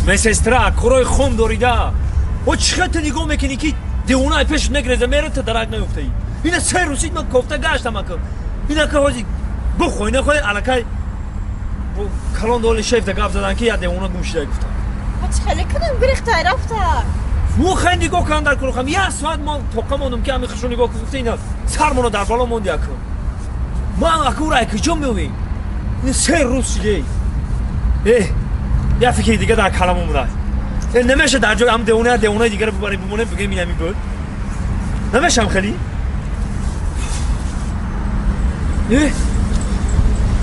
Медсестра, корои хом дорида. О, чӣ хел ту нигоҳ мекунӣ, ки девонаи пешат мегреза, мера, ту дарак наёфтаӣ? Ина се рӯзид ман кофта гаштам ака. Ина ка ҳози бухоҳӣ нахоҳӣ, аллакай калон доли шефта гап задан, ки я девона гум шида, гуфтам. Чӣ хеле кунам, гирехтай рафта. Мо хеле нигоҳ кардам дар курухам, як соат мо тоқа мондум, ки ҳами хушро нигоҳ гуфта, ина сармоно дар бало монди ака. Ман ака ура куҷо меомем? Ин се рӯз шидей. Э, як фикри дига дар калам омадааст. Э, намеша дар ҷои ҳам девона девонаи дигаро бибарем, бимонем, бигӯем, ин ҳамин буд? Намешам хеле? Э?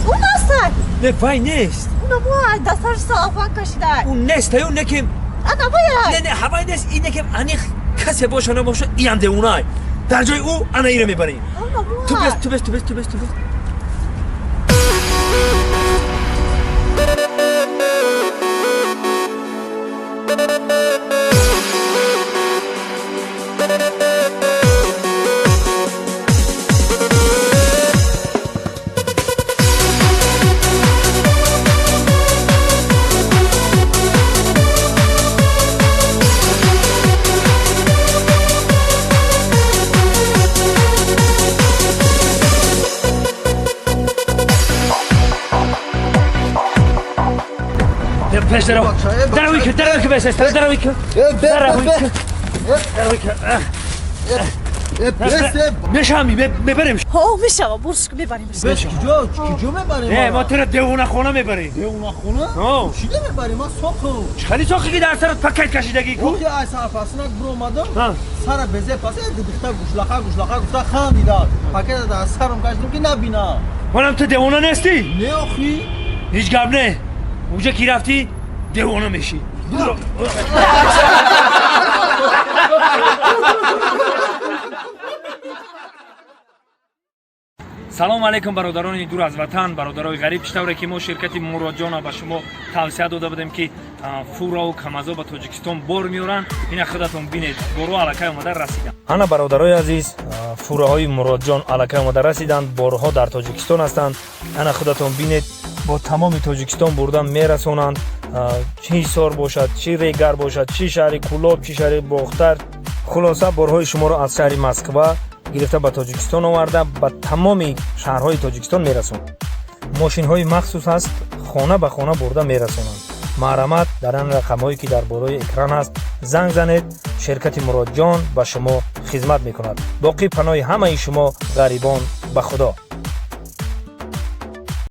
Он астай. Не, вай нест. Уна дасташ салафан кашидай. Он нест, аю не ки. Ана вай. Не, не, ҳавай нест, ин не ки аниқ касе боша набоша, иам девонай. Дар ҷои ӯ ана ира мебарем. Ту бес, ту бес, ту бес, ту бес, ту бес. Пеш даро. Даро, даро, бес, даро, даро, даро. Мешами, мебарем. Ҳо, мешава, бурш мебарем. Киҷо, киҷо мебарем? Не, мо туро девонахона мебарем. Девонахона? Чӣ мебарем? Ман соқам. Хеле соқи, ки дар сарат пакет кашидагӣ ку? Охи, ай сарфасинак биромадам, сара безе пас дихта гушлақа гушлақа гуфта хандида. Пакета дар сарам кашидам, ки набинам. Манам, ту девона нестӣ? Не, охи. Ҳеҷ гап не. Уҷа ки рафтӣ, девона мешӣ. Салом алейкум, бародарони дур аз ватан, бародарои ғариб. Чӣ тавре ки мо ширкати Муродҷона ба шумо тавсия дода будем, ки фураву камазо ба Тоҷикистон бор меоранд, ина худатон бинед, борҳо аллакай омада расиданд. Ана, бародарои азиз, фураҳои Муродҷон аллакай омада расиданд, борҳо дар Тоҷикистон ҳастанд. Ана худатон бинед, бо тамоми Тоҷикистон бурда мерасонанд, чӣ Ҳисор бошад, чӣ Регар бошад, чӣ шаҳри Кӯлоб, чӣ шаҳри Бохтар. Хулоса, борҳои шуморо аз шаҳри Москва гирифта, ба Тоҷикистон оварда, ба тамоми шаҳрҳои Тоҷикистон мерасонанд. Мошинҳои махсус ҳаст, хона ба хона бурда мерасонанд. Марҳамат, дар ан рақамҳое, ки дар болои экран ҳаст, занг занед. Ширкати Муродҷон ба шумо хизмат мекунад. Боқӣ паноҳи ҳамаи шумо ғарибон ба Худо.